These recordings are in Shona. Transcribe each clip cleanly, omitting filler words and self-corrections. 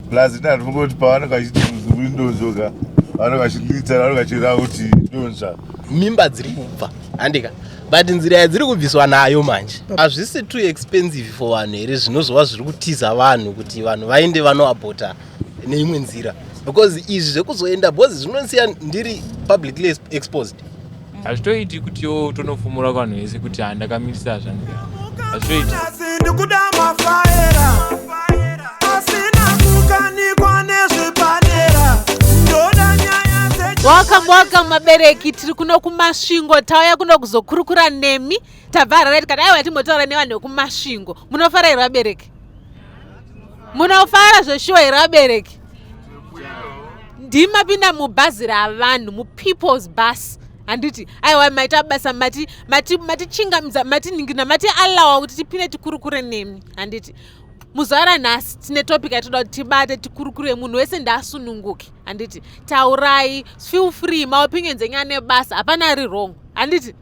Plus ndinofunga kuti pavanenge vachiti donzvo ka, vanenge vachilitera, vanenge vachireva kuti donzva. Mimba dziri kubva, handika? But nzira yadziri kubviswa nayo manje hazvisi too expensive for vanhu here, zvinozova zviri kutiza vanhu kuti vanhu vaende vanoabhota neimwe nzira, because izvi zvekuzoenda, because zvinosiya ndiri publicly exposed. Hazvitoiti kuti yo tonofumura kuvanhu vese kuti handakamitisa zvandika, hazvitoiti. Ndikuda mafaera asina kukanikwa nezvepadera, ndoda nyaya dze Welcome, welcome vabereki. Tiri kuno kuMasvingo, tauya kuno kuzokurukura nemi. Tabva Harare tikati aiwa, timbotaura nevanhu vekuMasvingo. Munofara here vabereki? Munofara zveshuwa here vabereki? Ndimapinda mubhazi ravanhu, mupeople's bus, handiti? Aiwa, maita basa, mati mati matichingamidza, matiningirina, mati alawa kuti tipinde tikurukure nemi, handiti? Muzuva ranhasi tine topic yatoda kuti tibate, tikurukure. Munhu wese ndaasununguke, handiti? Taurai, feel free, maopinions enyu ane basa, hapana ari wrong, handiti?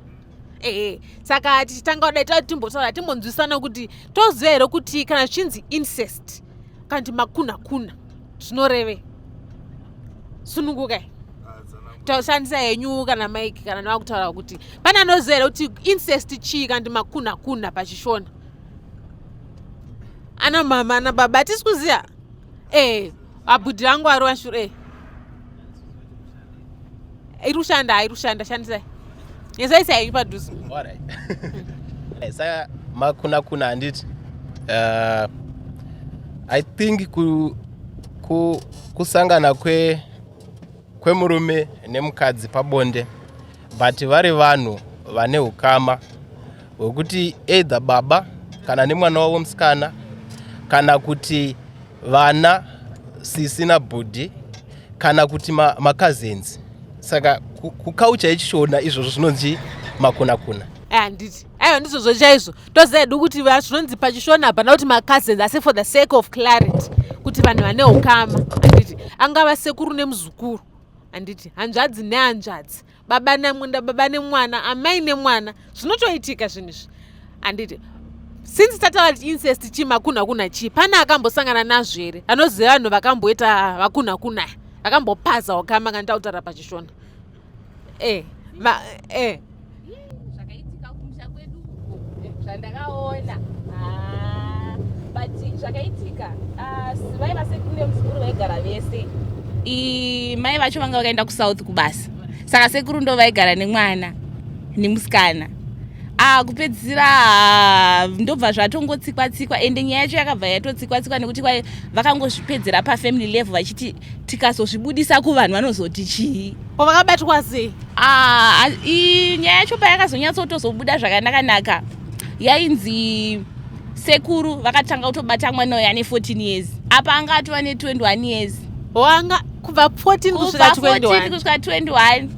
Ehe, saka tichitanga kudai, tati timbotaura, timbonzwisana kuti toziva here kuti kana zvichinzi incest kana kuti makunakuna zvinoreve. Sunungukai, tashandisa henyu kana mic kana nava kutaura kuti pane anoziva here kuti incest chii kana kuti makunakuna pachiShona. Ana mama, ana baba, hatisi kuziva. Abhudhi vangu vari vashure. Iri kushanda, iri kushanda, shandisai, yesaisai henyu padhuze. Alright. Saka makunakuna, handiti, I think kusangana kwemurume nemukadzi pabonde, but vari vanhu vane ukama hwekuti either baba kana nemwana wavo musikana, kana kuti vana sisi nabhudhi, kana kuti macousins. Saka kuculture yechiShona izvozvo zvinonzi makunakuna. Handiti? Aiwa, ndizvozvo chaizvo. Toziva hedu kuti zvinonzi pachiShona hapana kuti macousins, asi for the sake of clarity, kuti vanhu vane ukama, handiti? Angava sekuru nemuzukuru, handiti? Hanzvadzi nehanzvadzi, baba namwenda, baba nemwana, amai nemwana, zvinotoitika zvinhu izvi, handiti? Since tataura kuti incest chii, makunakuna chii, pane akambosangana nazvo here, anoziva vanhu vakamboita vakunakuna, vakambopaza ukama, kana takutaura pachiShona? e ma e Zvakaitika kumusha kwedu uko zvandakaona. Ah, but zvakaitika, ah, vaiva sekuru nemuzukuru, vaigara vese. Mai vacho vanga vakaenda kuSouth kubasa, saka sekuru ndo vaigara nemwana nemusikana. Ah, kupedzisira, ah, ndobva zvatongotsikwa tsikwa, ende nyaya yacho yakabva yatotsikwa tsikwa nekuti vakangozvipedzera pafamily level, vachiti tikazozvibudisa kuvanhu vanozoti chii? Ko vakabatwa sei? Ah, nyaya yacho payakazonyatsotozobuda zvakanaka-naka, yainzi sekuru vakatanga kutobata mwana uyu ane 14 years, apa anga atova ne21 years. Wanga kubva 14 kusvika Kubva 14 21? Kusvika 21.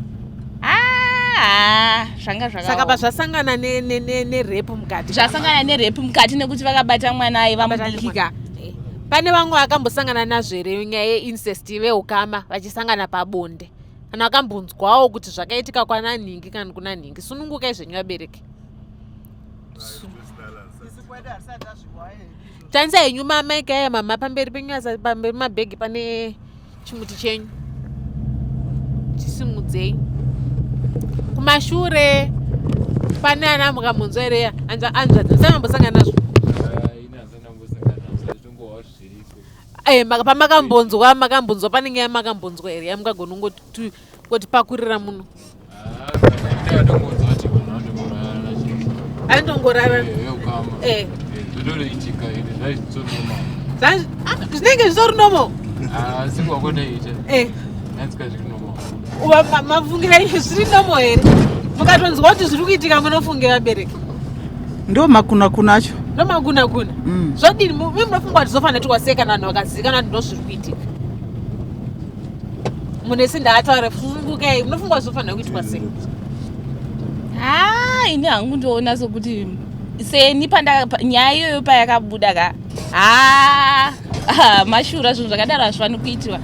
Ah, zvanga Saka zvakaoma. pazvasangana nerape mukati? Zvasangana nerape mukati nekuti vakabata mwana aiva Vakabata mudiki ka. Pane vamwe vakambosangana nazvo here, nyaya yeincest, veukama vachisangana pabonde, kana vakambonzwawo kuti zvakaitika kwana nhingi kana kuna nhingi? Sunungukai zvenyu vabereki. Tandisa henyu mamaiki aya, mama, pamberi penyu, pamberi mabhegi pane chimuti chenyu, chisimudzei. Kumashure pane ana mukamunzwa here? Anzvadzi, musamambosangana nazvo? Ini handisati ndambosangana nazvo, zvitongohwa zviriko. Pamakambonzwa, pane nyaya yamakambonzwa here yamungagona kungotipakurira muno? Ndatongonzwa kuti vanhu vanotongorarana chete. Anotongorarana. Veukama. Zvotoitika, ende zvaizvitori normal. Zvinenge zvitori normal? Asi kwakodaita nanzika zviri normal. Mafungira zviri normal here? Mukatonzwa kuti zviri kuitika, munofungira vabereki? Ndo makunakuna acho. Ndo makunakuna. Zvodini? Mi munofunga kuti zvofanira kuitwa sei kana vanhu vakazivikana kuti ndo zviri kuitika? Munhu ese ndaataura, fungukai, munofunga kuti zvofanira kuitwa sei? Ha, ini hangu ndoona sokuti seni nyaya iyoyo payakabuda ka, ha, mashura, zvinhu zvakadaro hazvifaniri kuitiwa.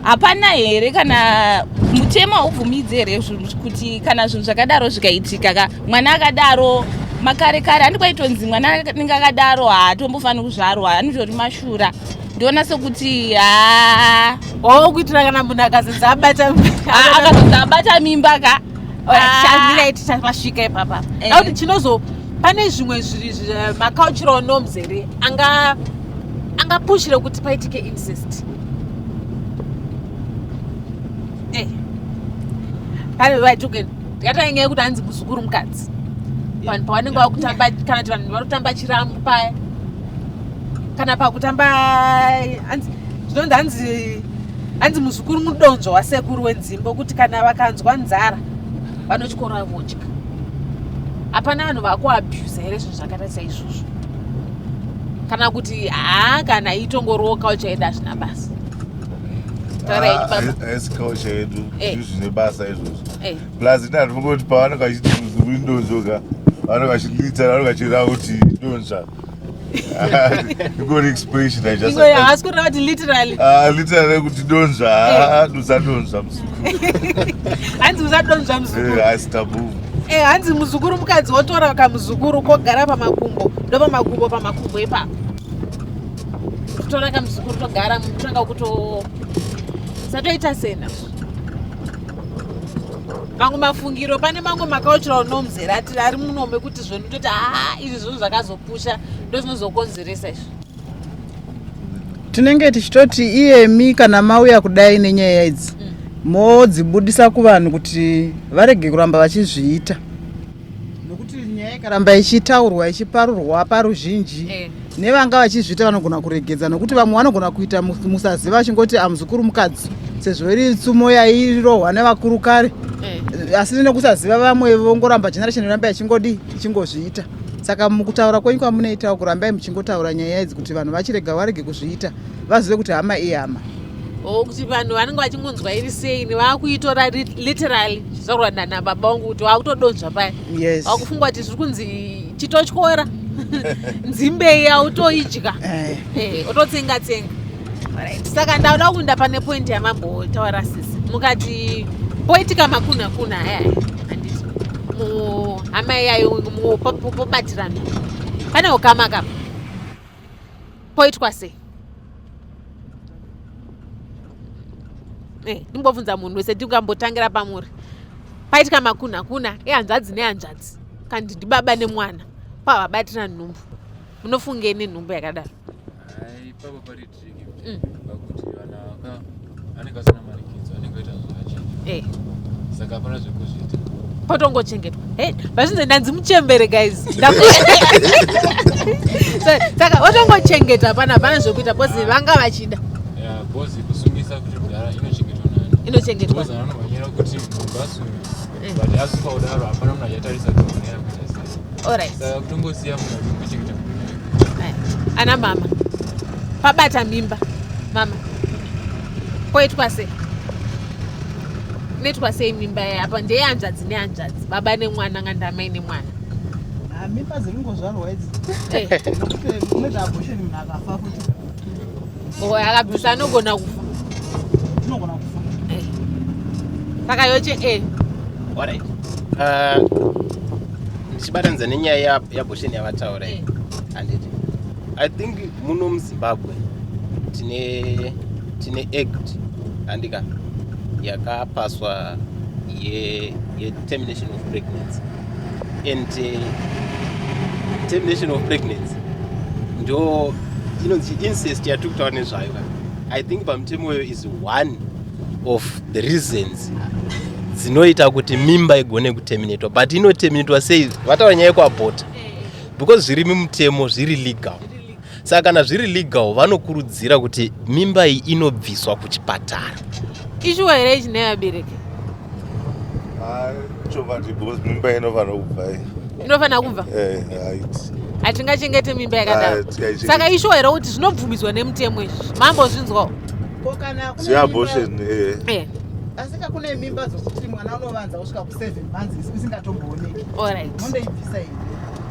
Hapana here kana mutemo haubvumidzi here kuti kana zvinhu zvakadaro zvikaitika ka, mwana akadaro, makare kare handi kwaitonzi mwana anenge akadaro haatombofaniri kuzvarwa, anotori mashura. Ndiona sekuti ha Oo kuitira kana munhu akazonzi abata akazonzi abata mimba ka. Chamirai tichapasvika ipapa. Akuti chinozo pane zvimwe macultural norms here anga angapushire kuti paitike incest? Pane vaituke ndikataura nyaya yekuti hanzi muzukuru mukadzi. Vanhu pavanenge vakutamba kana kuti vanhu varikutamba chirambu paya kana pakutamba hanzi zvinonzi hanzi hanzi muzukuru mudonzvo wasekuru wenzimbo kuti kana vakanzwa nzara vanotyora vodya. Hapana vanhu vakuabhusa here zvinhu zvakaita saizvozvo? Kana kuti haa kana itongoriwo culture yedu hazvina basa. Taura henyu baba. Haisi culture yedu, zvinhu zvine basa izvozvo. Plus ini handifungoti kuti pavanenge vachiti muzukuru indonzvo ka, vanenge vachilitera vanenge vachireva kuti donzva. Ingori expression. Ingori havasi kureva kuti literally. Ah, literally kuti donzva, usadonzva muzukuru. Hanzi usadonzva muzukuru. Haisi taboo. Hanzi muzukuru mukadzi wotora kamuzukuru kogara pamakumbo, ndopamakumbo pamakumbo ipapo. Kutora kamuzukuru togara kutanga kuto satoita sena. Mamwe mafungiro pane mamwe macultural norms here ati ari muno mekuti zvoni toti haa izvi zvinhu zvakazopusha ndozvinozokonzeresa izvi. Tinenge tichitoti iyemi kana mauya kudai nenyaya idzi modzibudisa kuvanhu kuti varege kuramba vachizviita, nokuti nyaya ikaramba ichitaurwa ichiparurwa paruzhinji nevanga vachizviita vanogona kuregedza, nokuti vamwe vanogona kuita musaziva vachingoti amuzukuru mukadzi sezvo iri tsumo yairohwa nevakuru kare, asi nekusaziva vamwe vongoramba generation yoramba ichingodi ichingozviita. Saka mukutaura kwenyu kwamunoitawo kurambai muchingotaura nyaya idzi kuti vanhu vachirega varege kuzviita, vazive kuti hama ihama. Kuti vanhu vanenge vachingonzwa iri sei vakuitora literally zvichitaurwa nababa vangu kuti vakutodonzva paya. Yes. Vakufunga kuti zviri kunzi chitotyora nzimbe iya utoidya ototsenga tsenga. Alright. Saka ndauda kuenda pane point yamambotaura sisi, mukati poitika makuna kuna aya handiti muhama iyayo pobatirana pane ukama kapa poitwa sei? Ndimbobvunza munhu wese, tingambotangira pamuri. Paitika makuna kuna ehanzvadzi nehanzvadzi kandi ndibaba nemwana pavabatira nhumbu, munofungei nenhumbu yakadaro? Ipapo pari tricky pakuti vana anenge asina marikidzo, anenge aita zvakachinja, saka hapana zvekuzviita. Potongochengetwa. Vazvinzi ndanzi muchembere guys, saka otongochengetwa, hapana hapana zvekuita because vanga vachida. Because kusungisa kuti kudhara inochengetwa nani? Inochengetwa. Because vanomhanyira kuti munhu asunge, but asunga kudaro hapana munhu achatarisa kuti munhu yakuita sei. Alright. Saka kutongosiya munhu achingochengeta munhu. Ana mama pabata mimba, mama poitwa sei? Inoitwa sei mimba apa? Ndeyanzvadzi nehanzvadzi, baba nemwana ngandamai nemwana. Mimba dziri kungozvarwa idzi, nokuti unoita abortion munhu akafa futi. Akabvisa anogona kufa. Unogona kufa. Saka yoche Alright. Ndichibatanidza nenyaya yeabortion yavataura iyi, handiti I think muno muZimbabwe tine act handika yakapaswa yetermination of pregnancy, and termination of pregnancy ndo inonzi incest yatiri kutaura nezvayo ka. I think pamutemo iyoyo is one of the reasons dzinoita kuti mimba igone kuterminatwa. But inoterminatwa sei? Vataura nyaya yekuabhota because zviri mumutemo, zviri legal. Saka kana zviri legal, vanokurudzira kuti mimba iyi inobviswa kuchipatara. Ishuwa here ichi nevabereki? Chokwadi, because mimba inofanira kubva iyi. Inofanira kubva. Haiti. Hatingachengete mimba yakadaro. Hatingaichengeti. Saka ishuwa here kuti zvinobvumidzwa nemutemo izvi? Mambozvinzwawo? Ko kana kune Zveabortion. Asika kune mimba dzokuti mwana unovanza kusvika ku7 months isingatombooneki, mondoibvisa here?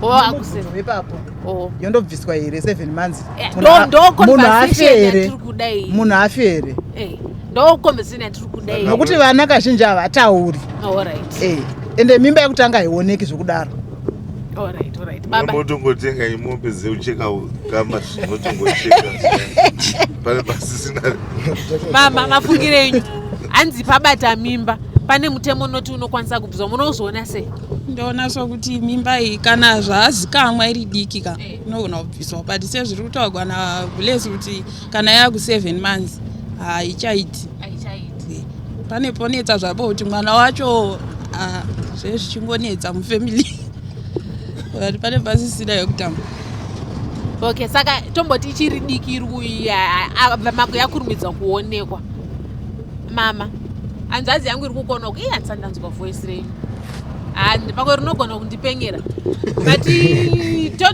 O akuse Ipapo o yondobviswa here 7 months? Ndo Munhu conversation afe here? yatiri kuda iyi. Munhu afe here? Ndo conversation yatiri kuda iyi. Nokuti vana kazhinji havatauri. Ende mimba yekutanga haioneki zvokudaro. Alright, alright baba. Motongotenga imombe dzeucheka gama, zvinotongocheka. Pane pasisina. Mama, mafungiro enyu hanzi pabata mimba pane mutemo unoti unokwanisa kubviswa, munozviona sei? Ndoona sokuti mimba iyi kana zvaazikamwa iri diki ka, inogona kubviswa, but sezviri kutaurwa naBless kuti kana yaku 7 months haichaiti. Pane ponetsa zvapo kuti mwana wacho, ah, zve zvichingonetsa mufamily, but pane pasisina yekutamba. Okay, saka tomboti ichiri diki, iri kuiya yakurumidza kuonekwa. Mama, hanzvadzi yangu iri kukona ku, iye handisati ndanzwa voice renyu. Pamwe rinogona kundipenyera, but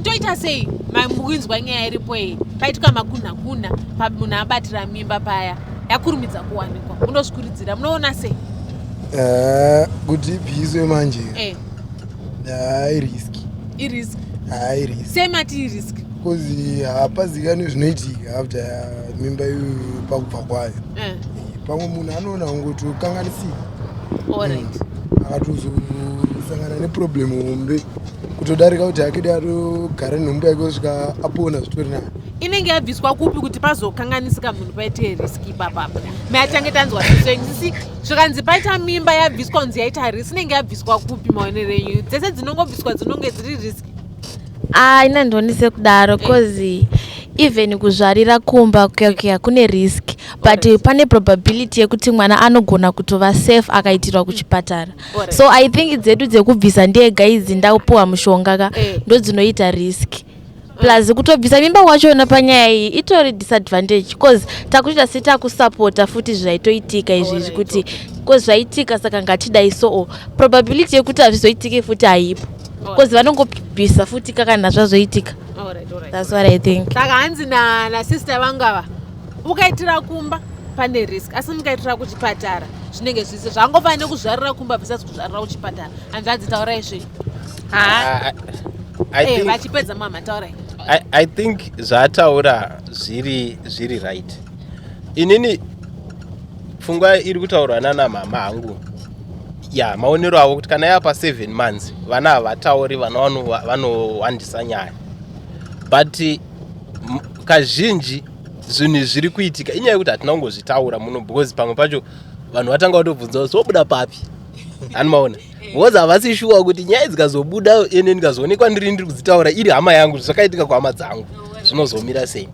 toita sei? Mukuinzwa nyaya iripo iyi, paitika makunakuna, munhu abatira mimba paya, yakurumidza kuwanikwa, munozvikuridzira, munoona sei? Kuti ibviswe manje, hairisk. Irisk? Hairisk. Sei mati irisk? Because hapazikanwi zvinoitika after mimba iyoyo pakubva kwayo. Pamwe munhu anoona kungoti ukanganisika, akatozosangana neproblem hombe kutodarika kuti akede atogara nhumbu yake kusvika apona, zvitori nayo. Inenge yabviswa kupi kuti pazokanganisika munhu, paite risk ipapapa? Meatange tanzwa siso yenyu sisi, zvikanzi paita mimba yabviswa kunzi yaita risk, inenge yabviswa kupi? Maonero enyu, dzese dzinongobviswa dzinonge dziri risk? Ah, ina ndioni sekudaro, cause even kuzvarira kumba kuya kuya kune risk, but pane probability yekuti mwana anogona kutova safe akaitirwa kuchipatara. So I think dzedu dzekubvisa ndega idzi, ndapuwa mushonga ka, ndo dzinoita risk. Plus kutobvisa mimba kwachona panyaya iyi itori disadvantage, cause takutoita setakusapota futi zvaitoitika izvizvi, kuti cause zvaitika saka ngatidai. So probability yekuti hazvizoitiki futi haipo, cause vanongobvisa futi kakana zvazoitika. That's what I think. Saka hanzi nasister vangava, ukaitira kumba pane risk, asi mukaitira kuchipatara zvinenge zvisi zvangofanira nekuzvarira kumba visasi kuzvarira kuchipatara. Hanzvadzi, taurai zvenyu. Vachipedza mama, taurai. I think zvaataura zviri right. Inini pfungwa iri kutaurwa nana mama hangu ya maonero avo kuti kana yapa 7 months vana havatauri, vana vanowandisa nyaya, but kazhinji zvinhu zviri kuitika inyaya yekuti hatina kungozvitaura muno, because pamwe pacho vanhu vatanga kutobvunza zobuda papi, anomaona, because havasi shuwa kuti nyaya dzikazobuda ende ndikazoonekwa ndiri kudzitaura iri hama yangu, zvakaitika kuhama dzangu, zvinozomira sei?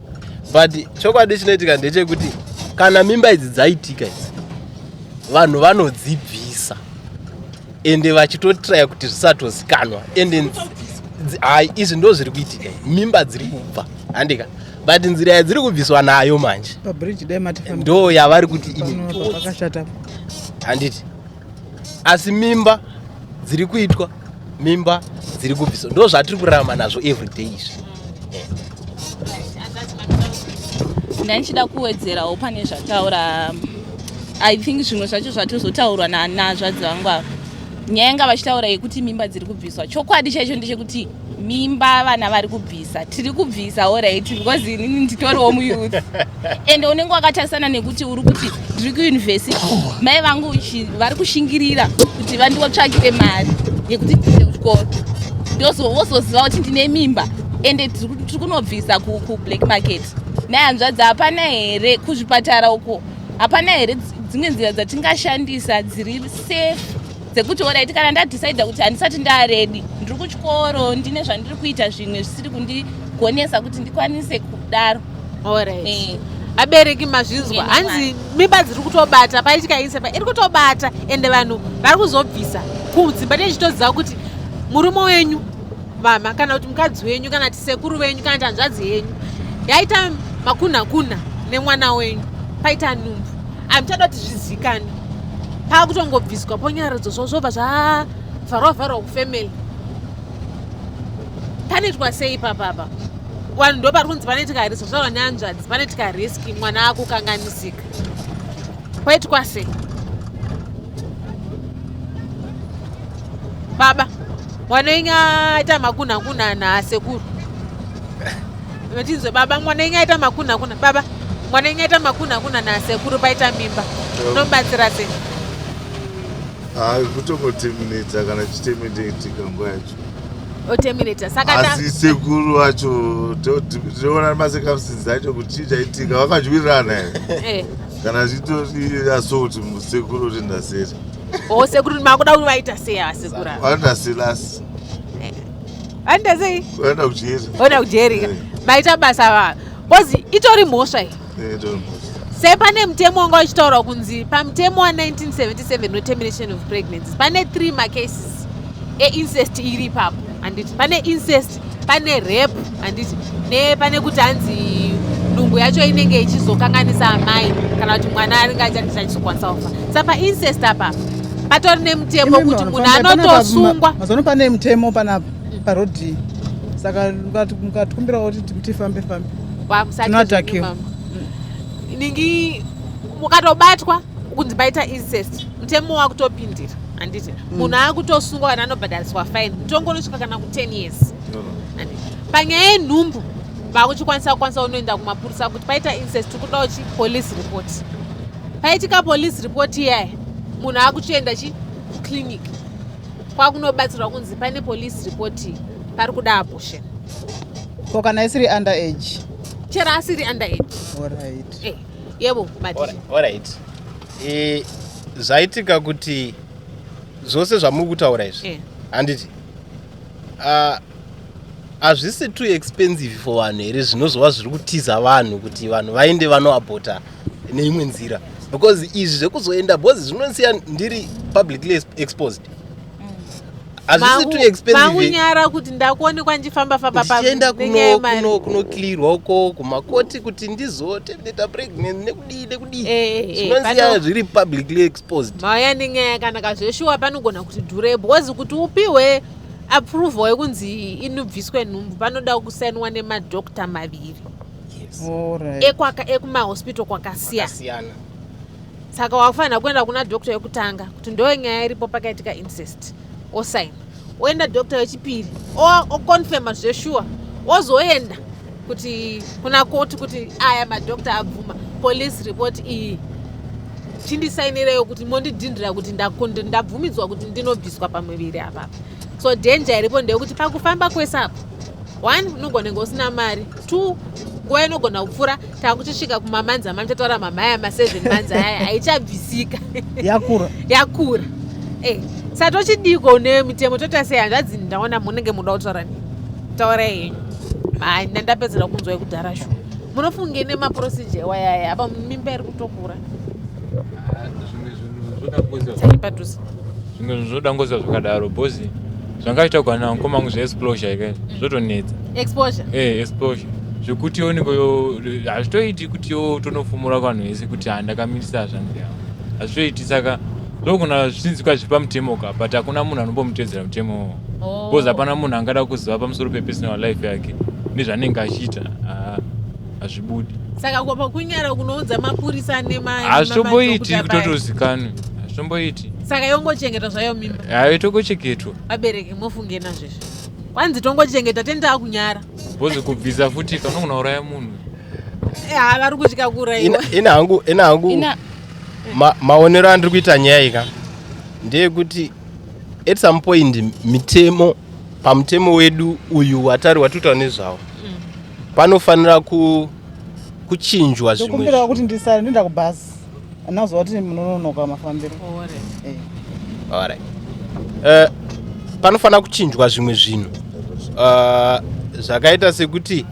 But chokwadi chinoitika ndechekuti kana mimba idzi dzaitika idzi, vanhu vanodzibvisa ende vachitotraya kuti zvisatozikanwa. Ende hai, izvi ndo zviri kuitika, mimba dziri kubva, handika? But nzira yadziri kubviswa nayo manje Pabridge dai matifamba. Ndo yavari kuti ine Pano pakashata. Handiti? Asi mimba dziri kuitwa, mimba dziri kubviswa, ndo zvatiri kurarama nazvo everyday izvi. Ndandichida kuwedzerawo pane zvataura. I think zvimwe zvacho zvatozotaurwa nazvadzi vangu ava. Nyaya yanga vachitaura yekuti mimba dziri kubviswa, chokwadi chaicho ndechekuti mimba vana vari kubvisa, tiri kubvisa, alright, because inini nditoriwo muyouth, ende unenge wakatarisana nekuti uri kuti ndiri kuyunivhesiti, mai vangu vari kushingirira kuti vandiotsvakire mari yekuti ndiende kuchikoro, vozoziva kuti ndine mimba, ende tiri kunobvisa kublack market. Nehanzvadzi, hapana here kuzvipatara uko, hapana here dzimwe nzira dzatingashandisa dziri safe, dzekuti alright, kana ndadhisaidha kuti handisati ndaready, ndiri kuchikoro, ndine zvandiri kuita zvimwe zvisiri kundigonesa kuti ndikwanise kudaro? Alright. Abereki, mazvinzwa, hanzi mimba dziri kutobata, paitika isepa iri kutobata, ende vanhu vari kuzobvisa kudzimba techitoziva kuti murume wenyu mama, kana kuti mukadzi wenyu, kana kuti sekuru venyu, kana kuti hanzvadzi yenyu yaita makunakuna nemwana wenyu, paita nhumbu, hamuchada kuti zvizikanwe, paakutongobviswa ponyaradzwa, zvobva zvavharwa vharwa kufamily. Panoitwa sei papapa? Vanhu ndo pari kunzi panoitika risk, zvataurwa nehanzvadzi, panoitika risk, mwana akukanganisika, kwaitwa sei? Baba, mwana wenyu aita makunakuna nasekuru, tinzwe. Baba, mwana wenyu aita makunakuna. Baba, mwana wenyu aita makunakuna nasekuru, paita mimba, unomubatsira sei? Hayi, kutongoterminata kana chiterminatika nguva yacho. Oterminata saka Asi sekuru vacho tinoona macircumstances acho kuti chii chaitika, vakadywirirana here? Kana zvitori assault, sekuru kuti ndaseri. O, sekuru makuda kuti vaita sei ava sekuru ava? Vanoda selasi. Vanoita sei? Vanoda kujeri. Voenda kujeri ka? Maita basa va, because itori mhosva iyi. Eh, itori mhosva. Sepane mutemo wanga uchitaurwa kunzi pamutemo wa1977 wetermination of pregnancies pane three macases eincest iri ipapo, handiti? Pane incest, pane rape, handiti? Nepane kuti hanzi nhumbu yacho inenge ichizokanganisa amai kana kuti mwana anenge achizokwanisa kufa. Saka paincest apa patori nemutemo Imimi kuti munhu vanofamba panapa, anotosungwa. Mazano pane mutemo panapa parodhi, saka mukatikumbirawo kuti tifambe fambe. Musati Tinoatakiwa. mama. Ningi mukatobatwa kunzi paita incest, mutemo wakutopindira, handiti? Munhu akutosungwa kana anobhadhariswa fine, mutongo unosvika kana ku10 years, handiti? Panyaya yenhumbu vakuchikwanisa kukwanisa unoenda kumapurisa kuti paita incest, tiri kudawo chi police report. Paitika police report iyaya, munhu akuchienda chi kuclinic kwakunobatsirwa kunzi pane police report iyi, pari kuda abortion. Ko kana isiri under age? Chero asiri under age. Alright. Yebo mati. Alright, zvaitika kuti zvose zvamuri kutaura izvi, handiti, hazvisi too expensive for vanhu here, zvinozova zviri kutiza vanhu kuti vanhu vaende vanoabhota neimwe nzira? Because izvi zvekuzoenda, because zvinosiya ndiri publicly exposed, hazvisi too expensive? Makunyara kuti ndakuonekwa ndichifamba famba Ndichienda nenyaya yemari. Kunoclearwa uko kumakoti kuti ndizoterminata pregnancy nekudii nekudii, zvinosiya zviri publicly exposed. Mauya nenyaya yakanaka zveshuwa. Panogona kuti dhure because kuti upiwe approval yekunzi inobviswe nhumbu, panoda kusainwa nemadhokta maviri Alright. Ekumahospital kwakasiyana. Siyana. Saka wakufanira kuenda kuna dhokta yekutanga kuti ndo nyaya iripo, pakaitika incest, osaina, oenda dhokta wechipiri oconfirma zveshuwa, ozoenda kuti kuna koti kuti aya madhokta abvuma, police report iyi chindisainireyo kuti mondidhindira kuti ndabvumidzwa kuti ndinobviswa pamuviri apapa. So danger iripo ndeyekuti pakufamba kwese apo, one, unogona kunge usina mari, two, nguva inogona kupfuura, takuchisvika kumamonths amamuchataura mamhaya ma7 months aya, haichabvisika. Yakura. Yakura. Saka tochidiko nemitemo? Toita sei, hanzvadzi? Ndaona munenge muda kutaura nini, taurai henyu. Hai, ndandapedzera kunzwa yekudhara shu. Munofunge nemaprocedure wayaya apa mimba iri kutokura? Zvimwe zvinhu zvoda kungoziva. Sai padhuze. Zvimwe zvinhu zvoda ngoziva zvakadaro, because zvangaita kana mukoma wangu zveexposure ike zvotonetsa. Exposure. Exposure zvekuti oneko hazvitoiti kuti yo tonofumura kuvanhu vese kuti handakamirisa zvanzi yavo, hazvitoiti. Saka zvogona zvichinzikwa zviri pamutemo ka, but hakuna munhu anombomutedzera mutemo, because hapana munhu angada kuziva pamusoro pepersonal life yake nezvaanenge achiita. Ah, hazvibudi. Saka kwapa kunyara kunoudza mapurisa nema Hazvitomboiti. nemadhokota paya. Kutotozikanwe hazvitomboiti. Saka yongochengeta zvayo mimba? Haitongochengetwa. Vabereki, mofunge nazvezvo? Kwanzi tongochengeta, tendaa kunyara. Because kubvisa futi kanogona uraya munhu. Ha, vari kutya kuurayiwa. Ina hangu maonero andiri kuita nyaya ika ndeyekuti at some point mitemo, pamutemo wedu uyu watari watutaura nezvawo, panofanira kuchinjwa zvimwe. Ndokumbirawo kuti ndisare, ndoenda kubhasi, handinakuziva kuti munononoka mafambiro. Alright. Panofanira kuchinjwa zvimwe zvinhu, zvakaita sekuti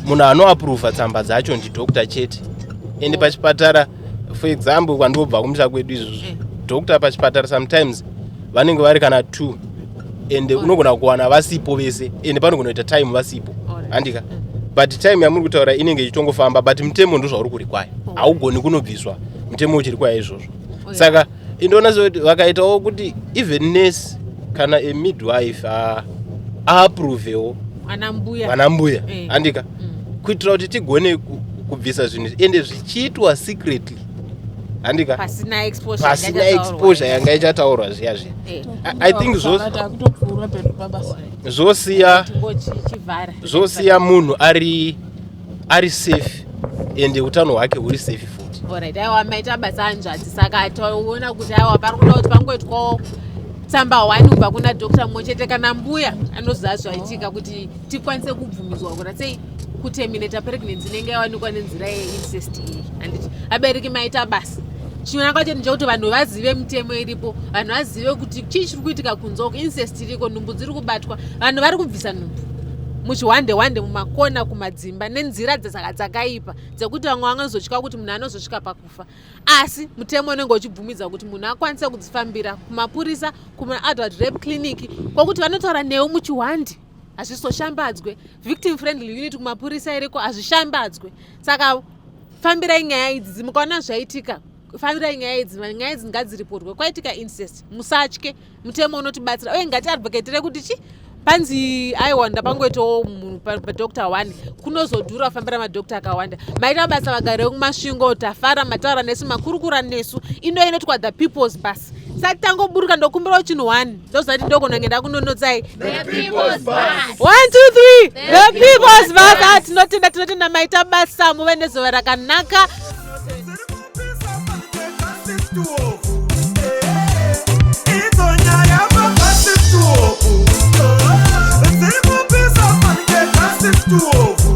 munhu anoapuruvha tsamba dzacho ndidhokta chete. Ende pachipatara, for example, kwandobva kumusha kwedu izvozvo, dhokta pachipatara sometimes vanenge vari kana two, ende unogona kuwana vasipo vese, ende panogona kuita time vasipo, handika? But time yamuri kutaura inenge ichitongofamba, but mutemo ndozvauri kurequire, haugoni kunobviswa mutemo uchirequire izvozvo. Saka indoona sekuti vakaitawo kuti even nurse kana a midwife aapprovewo. Ana mbuya. Vana mbuya, handika? Kuitira kuti tigone kubvisa zvinhu izvi, ende zvichiitwa secretly, handika? Pasina exposure. Pasina yanga exposure yanga ichataurwa zviya zviya. I think Takutopfuura pedu pabasa. Zvosiya Tingochivhara. Zvosiya munhu ari safe, ende utano hwake huri safe futi. Alright, aiwa, maita basa, hanzvadzi. Saka taona kuti aiwa, pari kuda kuti pangoitwawo. Tsamba one kubva kuna doctor mumwe chete kana mbuya anoziva zvaitika kuti tikwanise kubvumidzwa kuita sei kuterminata pregnancy inenge yawanikwa nenzira yeincest iyi, handiti? Abereki, maita basa. Chinangwa chedu ndechekuti vanhu vazive mitemo iripo, vanhu vazive kuti chii chiri kuitika kunze uku. Incest iriko, nhumbu dziri kubatwa, vanhu vari kubvisa nhumbu muchihwande hwande, mumakona, kumadzimba, nenzira dzakaipa dzekuti vamwe vangazotya kuti munhu anozosvika pakufa. Asi mutemo unenge uchibvumidza kuti munhu akwanise kudzifambira kumapurisa, kumaadult rape clinic, kwokuti vanotaura newe muchihwandi, hazvizoshambadzwe. Victim friendly unit kumapurisa iriko, hazvishambadzwe. Saka fambirai nyaya idzi. Mukaona zvaitika, fambirai nyaya idzi. Nyaya idzi ngadziriportwe. Kwaitika incest, musatye, mutemo unotibatsira. Uye ngatiadvocatere kuti chi panzi aiwa, ndapangoitawo munhu padoctor one, kunozodhura kufambira madoctor akawanda. Maita basa, vagari vekuMasvingo. Tafara mataura nesu, makurukura nesu. Ino inotwa The People's Bus. Sati tangoburuka, ndokumbirawo chinhu one, ndozati ndogonange ndakunonotsai. One, two, three, The People's Bus. Ah, tinotenda, tinotenda, maita basa, muve nezuva rakanaka. Idzonyaya mabhasituoku dziri kupisa fanike kasituoku.